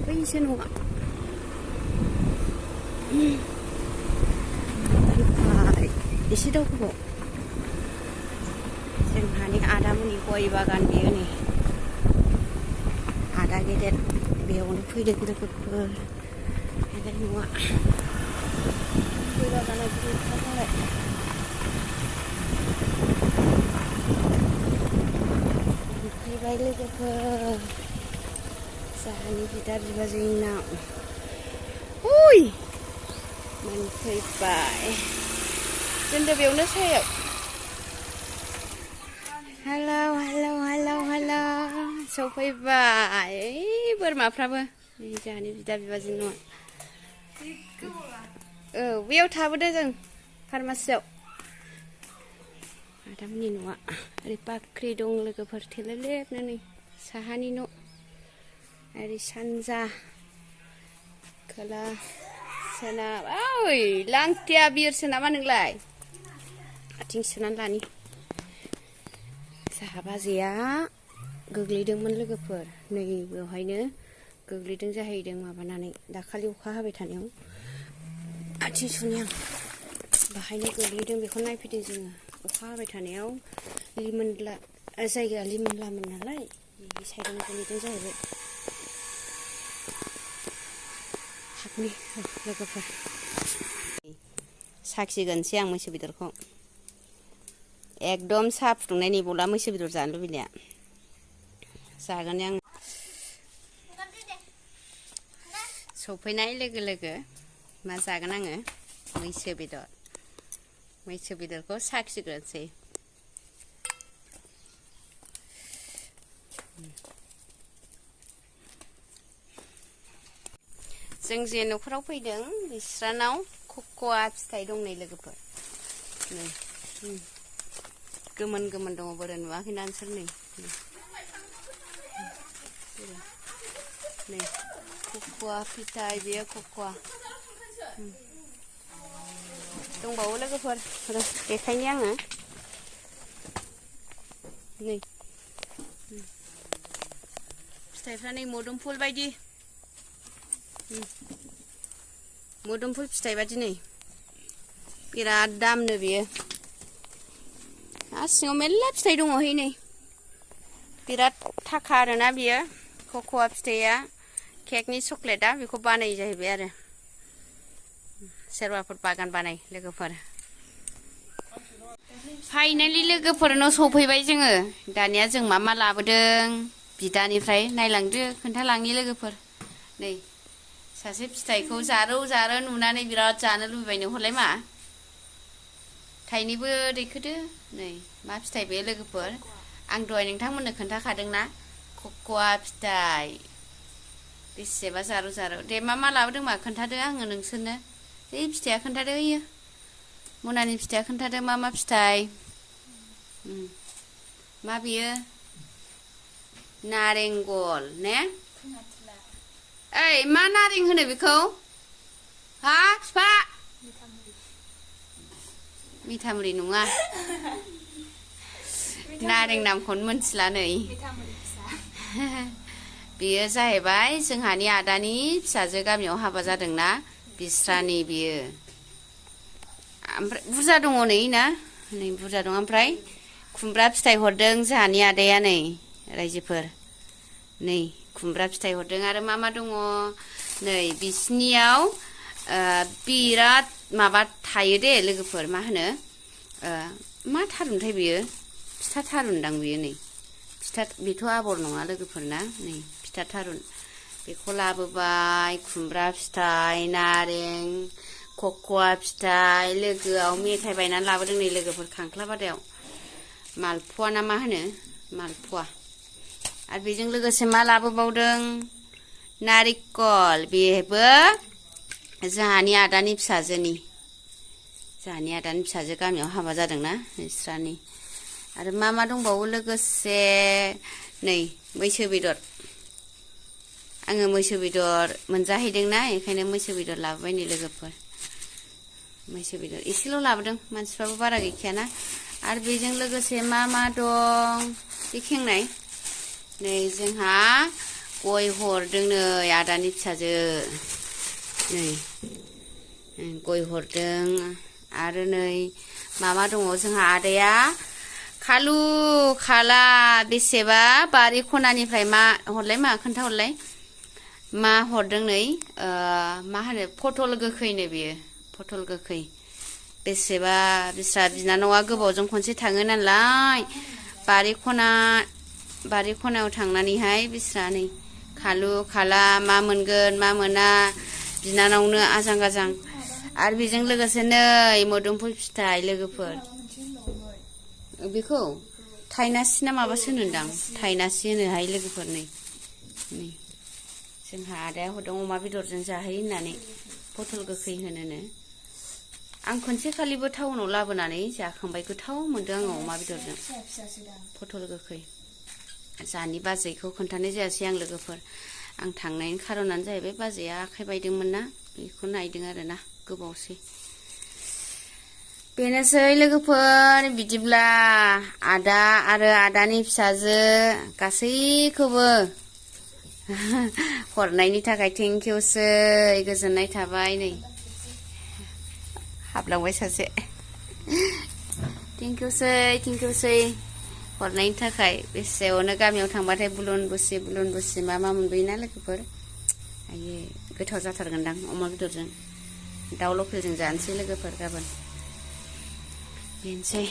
बैसो नङा एसे दावखोबाव जोंहानि आदामोननि गय बागान बेयो नै आदा गेदेर बेयावनो फैदों लोगोफोर गेदेर नङा गय बागाना गिदिरथार नालाय फैबाय लोगोफोर जाहानि बिदा बिबाजैनाव उइ मोनफैबाय जोंबो बेयावनो सायाव हेलौ हेलौ हेलौ हेलौ सफैबाय बोरमाफ्राबो जाहानि बिदा बिबाजै न'आ औ बेयाव थाबोदों जों फार्मासियाव आदामोननि न'आ ओरै बाख्रि दं लोगोफोर थेलेलेबनो नै साहानि न' ओरै सानजा खोला सोनाब ओइ लांथिया बिरसो नामा नोंलाय आथिं सुनानै लानि साहा बाजैया गोग्लैदोंमोन लोगोफोर नै बेवहायनो गोग्लैदों जाहैदों माबानानै दाखालि अखा हाबाय थानायाव आथिं सुनायाव बाहायनो गोग्लैदों बेखौ नायफैदों जोङो अखा हाबाय थानायाव लिमोनला जायगाया लिमोनलामोन नालाय बे साइडआवनो गोलैदों जाहैबाय हाबनि लोगोफोर साखिगोनसै आं मैसो बेदरखौ एकदम साहा फुदुंनाय नेबला मैसो बेदर जानो लुबैनाया जागोन आं सफैनाय लोगो लोगो मा जागोन आङो मैसो बेदरखौ साखिग्रोनोसै जों जे न'खराव फैदों बिस्रानाव खख'आ फिथाइ दं नै लोगोफोर नै गोमोन गोमोन दङ बोरो नुवाखैना नोंसोर नै खख'आ फिथाइ बेयो खख'आ दंबावो लोगोफोर देखायनि आङो नै फिथाइफ्रा नै मोदोमफुल बायदि मोदोमफुल फिथाइ बादि नै बिराद दामनो बेयो आरो सिङाव मेरला फिथाइ दङ है नै बिराद थाखा आरोना बियो खख'आ फिथाइया केकनि चक्लेटआ बेखौ बानायो जाहैबाय आरो सोरबाफोर बागान बानाय लोगोफोर फाइनालि लोगोफोरनाव सफैबाय जोङो दानिया जों मा मा लाबोदों बिदानिफ्राय नायलांदो खोन्थालांनि लोगोफोर नै सासे फिथाइखौ जारौ जारौ नुनानै बिराद जानो लुबैबाय नोहरलाय मा थाइनैबो दैखोदो नै मा फिथाइ बे लोगोफोर आं दहाय नोंथांमोननो खोन्थाखादोंना खख'आ फिथाइ बेसेबा जारौ जारौ दे मा मा लाबोदों मा खोन्थादो आङो नोंसोरनो ओइ फिथाइया खोन्थादो ओइयो मनानि फिथाइया खोन्थादो मा मा फिथाइ मा बियो नारेंगल ने ओइ मा नारें होनो बेखौ हा फिफा मिथामुरि नङा नारें नामखौनो मोनथिला नै बेयो जाहैबाय जोंहानि आदानि फिसाजो गामियाव हाबा जादोंना बिस्रानि बियो ओमफ्राय बुरजा दङ नै बुरजा दं ओमफ्राय खुमब्रा फिथाइ हरदों जोंहानि आदाया नै रायजोफोर नै खुमब्रा फिथाइ हरदों आरो मा मा दङ नै बिसिनियाव बिराद माबा थायो दे लोगोफोर मा होनो मा थारुनथाय बेयो फिथा थारुनदां बेयो नै बेथ' आबर नङा लोगोफोरना नै फिथा थारुन बेखौ लाबोबाय खुमब्रा फिथाइ नारें खख'आ फिथाइ लोगोआव मेथाइ बायनानै लाबोदों नै लोगोफोर खांख्लाबादायाव मालपुवा ना मा होनो मालपुवा आरो बेजों लोगोसे मा लाबोबावदों नारिकल बेबो जोंहानि आदानि फिसाजो गामियाव हाबा जादोंना बिस्रानि आरो मा मा दंबावो लोगोसे नै मैसो बेदर आङो मैसो बेदर मोनजाहैदोंना बेखायनो मैसो बेदर लाबोबाय नै लोगोफोर मैसो बेदर एसेल' लाबोदों मानसिफ्राबो बारा गैखायाना आरो बेजों लोगोसे मा मा दं बे खेंनाय नै जोंहा गय हरदों नै आदानि फिसाजो नै गय हरदों आरो नै मामा दङ जोंहा आदाया खालु खाला बेसेबा बारि खनानिफ्राय मा हरलाय मा खोन्थाहरलाय मा हरदों नै मा होनो पटल गोखैनो बियो पटल गोखै बेसेबा बिस्रा बिनानावा गोबावजों खनसे थाङो नालाय बारि खनायाव थांनानैहाय बिस्रा नै खालु खाला मा मोनगोन मा मोना बिनानावनो आजां गाजां आरो बेजों लोगोसे नै मोदोमफुल फिथाइ लोगोफोर बेखौ थाइनासि ना माबासो होनोदां थाइनासि होनोहाय लोगोफोर नै जोंहा आदाया हरदों अमा बेदरजों जाहै होननानै पटल गोखै होनोनो आं खनसे खालिबो टाउनाव लाबोनानै जाखांबाय गोथाव मोनदों आङो अमा बेदरजों पटल गोखै जानि बाजैखौ खोन्थानाय जायासै आं लोगोफोर आं थांनायनि खारनानो जाहैबाय बाजैया आखाइ बायदोंमोन ना बेखौ नायदों आरो ना गोबावसै बेनोसै लोगोफोर बिदिब्ला आदा आरो आदानि फिसाजो गासैखौबो हरनायनि थाखाय थेंकिउसै गोजोननाय थाबाय नै हाबलांबाय सासे थेंकिउसै हरनायनि थाखाय बेसेयावनो गामियाव थांबाथाय बुलुन बुसि मा मोनबोयोना लोगोफोर आयै गोथाव जाथारगोनदां अमा बेदरजों दाउ लकेलजों जानोसै लोगोफोर गाबोन बेनोसै